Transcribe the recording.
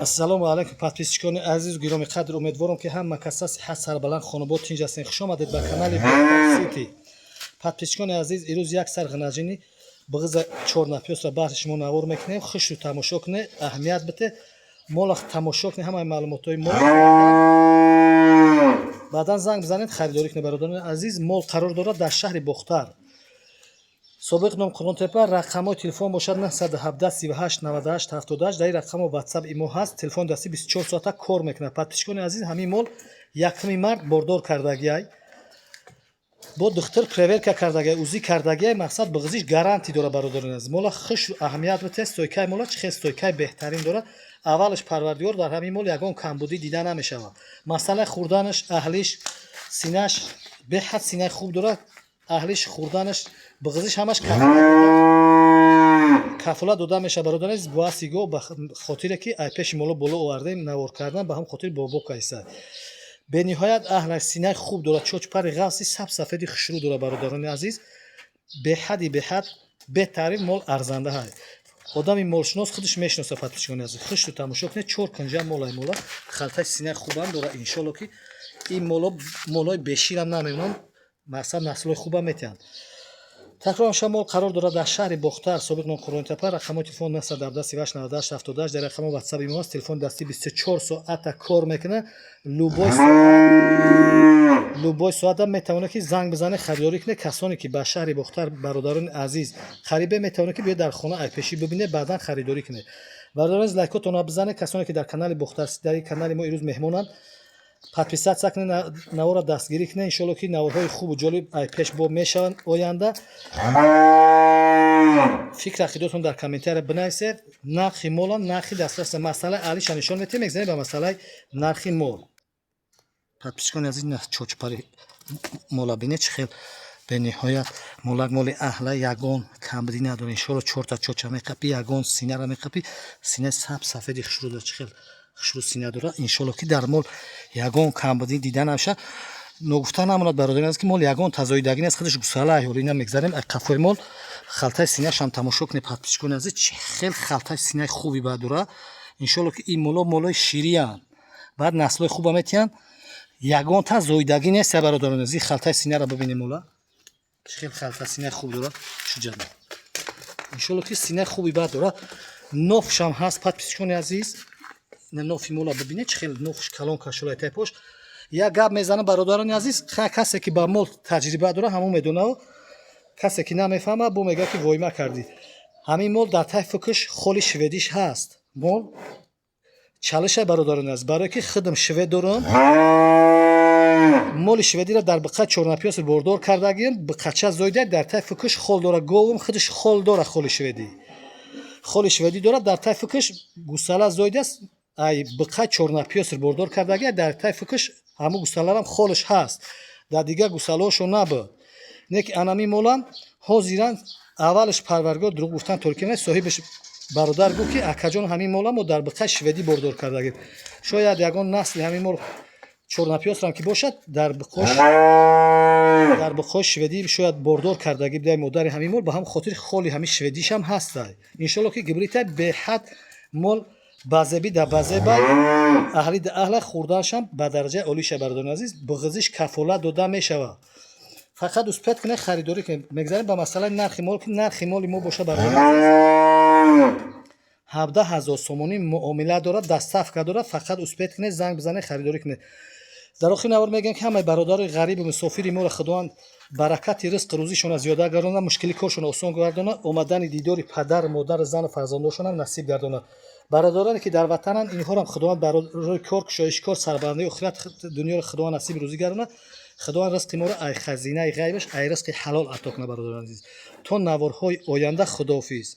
Ассалому алайкум, подписчикони азизу гиромӣ қадр. Умедворам, ки ҳама каса сиҳат, сарбаланд, хонобод, тинҷ ҳастен. Хуш омадед ба канали Сити. Подписчикони азиз, ирӯз як сар ғинаҷини бағиза чорнапёсра баҳри шумо навор мекунем. Хушу тамошо кунед, аҳамият бите, мола тамошо кунед, ҳамаи маълумотҳои мол, баъдан занг бизанед, харидорӣ кунед. Бародарони азиз, мол қарор дорад дар шаҳри Бохтар, собиқ ном Қурғонтепа. Рақамҳои телефон бошад 917 38 98 78. Дар ин рақамҳо Ватсап, Имо ҳаст. Телефони дастӣ 24 соата кор мекунад. Подписчикони азиз, ҳамин мол 1 март бордор кардагиай, бо духтур проверка кардагиай, УЗИ кардагиай, мақсад, бағизиш гарантия дорад. Бародарони азиз, мола хуш аҳамият бите. Стойкаи мола чӣ хел стойкаи беҳтарин дорад. Аввалаш, Парвардигор, дар ҳамин мол ягон камбудӣ дида намешавад. Масъалаи хӯрданаш, аҳлиш, синаш беҳад синаи хуб дорад. Аҳлиш, хӯрданаш, бағизиш ҳамаш кафолат дода мешавад. Бародари азиз, боаси го ба хотире ки ай пеши моло боло овардем навор кардан, ба ҳам хотир бобо кайса бениҳоят аҳлаш, синаи хуб дорад, чочпари ғафси саб сафеди хушрӯ дорад. Бародарони азиз, беҳади беҳад бетаъриф мол арзанда ҳай. Одами молшинос худаш мешиноса. Подписчикони азиз, хушту тамошо кунед. Чор кунҷа молай, мола халтаи синаи хубам дорад. Иншолло, ки ин моло молои беширам намемонанд, мақсад, наслҳои хубам метиҳанд. Такроран, мол қарор дорад дар шаҳри Бохтар, собиқ ном Қурғонтепа. Рақамҳои телефон 917 38 98 78. Дар рақамҳо Ватсап, Имо аст. Телефони дастӣ 24 соата кор мекунад. Любой соата метавонед, ки занг бизанед, харидорӣ кунед. Касоне ки ба шаҳри Бохтар, бародарони азиз, қарибе, метавонед, ки биёед, дар хона айпешӣ бибинед, баъдан харидорӣ кунед. Бародарони азиз, лайкотонро бизанед. Касоне ки дар канали Бохтар, дар канали мо ирӯз меҳмонанд, подписаться кунед, наворро дастгирӣ кунед. Иншоалло, ки наворҳои хубу ҷолиб ай пеш бо мешаванд оянда. Фикр ақидотон дар комментария бинависед. Нархи мола, нархи дастрас, масъалаи алиша нишон метиҳем. Мегзанем ба масъалаи нархи мол. Подписчикони азиз, чочпари мола бинед, чӣ хел бениҳоят молак, моли аҳла, ягон камбудӣ надорад. Иншоалло, чорта чоча меқапӣ, ягон синара меқапӣ, синаи саб сафеди хушрӯ дорад. Чӣ хел хушрӯ сина дорад. Иншоалло, ки дар мол ягон камбудӣ дида намешавад. Ногуфта намонад, бародари азиз, ки мол ягон тазоидагӣ нест, худаш гусала. Ҳоло ина мегзарем қафои мол, халтаи синашам тамошо кунед. Подписчикони азиз, чӣ хел халтаи синаи хуби баъд дорад. Иншоалло, ки ин моло молои шириянд, баъд наслҳои хуба метиҳанд, ягон тазоидагӣ нест. Бародарони азиз, халтаи синаро бибинем. Мола чӣ хел халтаи синаи хуб дорад. Шуҷада, иншоалло, ки синаи хуби баъд дорад, нофшам ҳаст. Подписчикони азиз, нофи мола бибинед, чӣ хел нофш калон кашолай тайпош. Як гап мезанам, бародарони азиз, касе ки ба мол таҷриба дорад, ҳамон медонад. Касе ки намефаҳмад, бо мегӯяд, ки войма кардӣ. Ҳамин мол дар тай фукш холи шведиш ҳаст. Мол чалиша, бародарони азиз, барое ки худам швед дорам, моли шведиро дар биқа чорнапёси бордор кардагием, биқача зоида, дар тай фукш хол дорад. Говум худаш хол дорад, холи шведӣ, холи шведӣ дорад. Дар тай фукш гусала зоидааст, ай биқа чорнапёср бордор кардагия, дар тай фукш ҳамун гусаларам холаш ҳаст, дар дигар гусалаҳошо набуд. Не ки анами молам ҳозиран аввалаш, Парвардигор, дурӯғ гуфтан торики не, соҳибаш бародар гуфт, ки акаҷон, ҳамин мола мо дар биқаи шведӣ бордор кардагем, шояд ягон насли ҳамин мол чорнапёсрам ки бошад, дар биқои шведӣ шояд бордор кардагӣ бидаи модари ҳамин мол. Ба ҳам хотири холи ҳамин шведишам ҳастай. Иншоалло, ки гибрита беҳад мол базеби да базебай, аҳли да аҳла, хӯрданашам ба дараҷаи олиша. Бародарони азиз, бағизиш кафолат дода мешавад, фақат успеть кунед, харидорӣ кунед. Мегзарем ба масъалаи нархи мол, ки нархи моли мо боша, бародарони азиз, 17 000 сомонӣ. Муомила дорад, доставка дорад, фақат успеть кунед, занг бизанед, харидорӣ кунед. Дар охири навор мегӯям, ки ҳамаи бародарои ғарибу мусофири моро Худованд баракати ризқу рӯзишонро зиёда гардонад, мушкили коршонро осон гардонад, омадани дидори падару модару зану фарзандошонам насиб гардонад. Бародароне ки дар ватананд, инҳорам Худованд барои кор, кушоишкор, сарбаландии охират, дунёро Худованд насиби рӯзӣ гардонад. Худованд ризқи моро ай хазинаи ғайбаш, ай ризқи ҳалол ато кунад. Бародарони азиз, то наворҳои оянда, худоҳофиз.